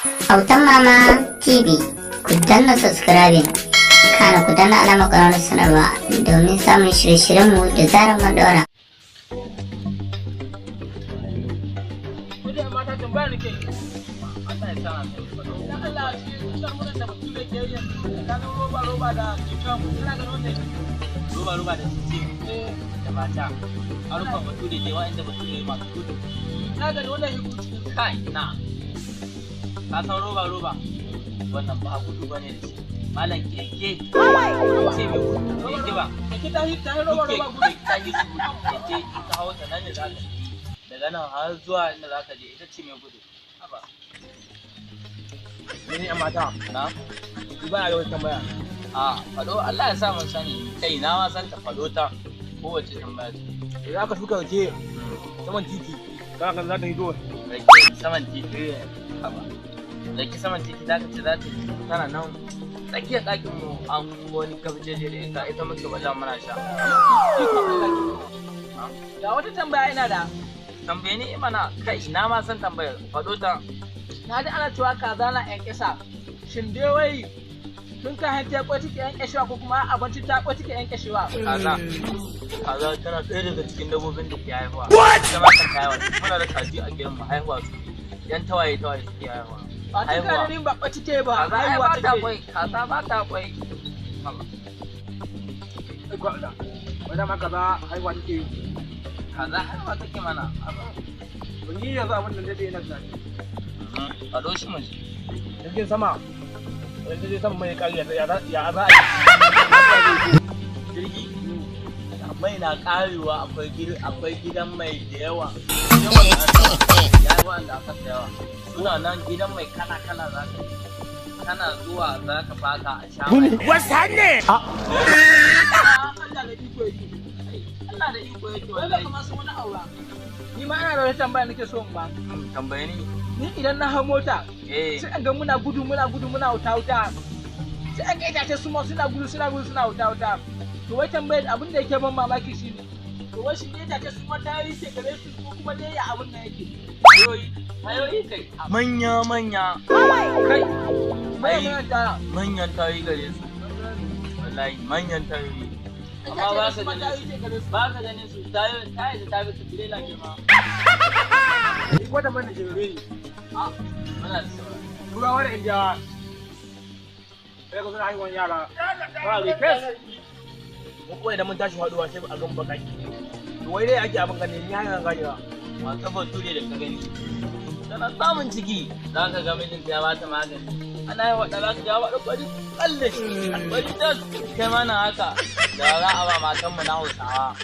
Autan Mama TV, ku danna subscribing, kana ku danna alamar ƙararrawar sanarwa domin samun shirye-shiryenmu da zarar mun ɗora. Kudin mata tambaya nake yi. Allah ya sa Dan Allah shi kusan munan da bature ke yi yanzu tsakanin roba roba da keken ina ganin wanda ya Roba roba da titi da mata harkar bature dai wa'anda bature masu gudu. Ina ganin wannan ya gudu. Kai na ka san roba roba wannan ba gudu bane da shi, malam. Keke ce mai gudu, keke ba. Keke ta yi roba roba gudu. Keke ta yi su gudu. Keke in ka hau ta nan ne za ka tafi daga nan har zuwa inda za ka je, ita ce mai gudu. Haba. Ni yan mata. Na. Ba ya wata tambaya. A fado, Allah ya sa mun sani. Kai, na ma san ta, fado ta, kowace tambaya ce. Idan aka shuka rake saman titi, kana kan za ta hito? Rake saman titi? Haba, rake saman titi za ka ce za ta yi? Tana nan tsakiyar ɗakin mu, an wani gabjeje da ita, ita muke wajen muna sha. Ga wata tambaya ina da. Tambaye ni mana. Kai, na ma san tambayar, faɗo ta. Na ji ana cewa kaza na ƴan ƙasa. Shin dai wai tun kan hanta kwai take ƴan ƙashewa ko kuma abinci ta kwai take ƴan ƙashewa? Kaza, kaza tana ɗaya daga cikin dabbobin da ke haihuwa. Ita ma kan haihuwa. Muna da kaji a gidan mu, haihuwa suke, yan tawaye tawaye suke haihuwa. Ba tun Haihuwa. kan ba kwai take ba. Kaza ai haihuwa ba ta take. kwai, kaza ba ta kwai. Haba. Wai dama kaza haihuwa take yi? Kaza haihuwa take mana. Haba. Ni yanzu abin da dade ina tunani. Faɗo shi mu ji. Jirgin sama wanda zai sama mai kari, ya za a yi? Jirgi mai na karewa, akwai gidan mai da yawa, yawan ya yi wanda aka da yawa suna nan, gidan mai kala kala. Za ka yi kana zuwa za ka faka a sha mai. Allah da iko yake. Allah da iko yake. Wai ba Wallahi. Kamar sun wani aura. Ni ma ina da wata tambaya nake so in ba. Tambaye ni. Ni idan na hau mota, Eh. sai an ga muna gudu, muna gudu, muna wuta wuta. Sai an ga itace su ma suna gudu, suna gudu, suna wuta wuta. To wai tambayar abin da yake ban mamaki shine, to wai shi ne itace su ma tayoyi ke gare su ko kuma dai ya abin nan yake? Tayoyi, tayoyi, kai, manya manya, kai. Mai Ai. mai taya. Manyan tayoyi gare su, wallahi manyan tayoyi, amma ba Itace ka su ma ganin tayoyi su. ke gare su. Ba ka ganin su, tayoyi tayoyi ta fi su tirela girma. Wata mana jere ne. A muna da sauran. Turawa da Indiyawa. Sai ka suna haihuwan yara. Ba refes. Mu kuma idan mun tashi haɗuwa sai a gan baƙaƙe. To wai dai ake abin gani ni hanyar ganewa. Mata bature da ka gani tana samun ciki, za ka ga mijinta ya bata magani, ana yi waɗa, za ka ga waɗa kwari kalle shi kwari tas. Kai ma na haka da za a ba matanmu na Hausawa,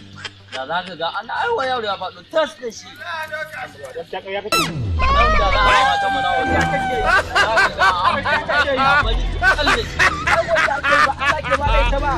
da za ka ga ana aiwa yaro ya faɗo tas da shi. Gaskiya ƙarya kake. Dan da za a ba matanmu na Hausawa, za ka ga an ya kwari kalle shi. Ai wanda ake ba Allah ke ba da ita ba.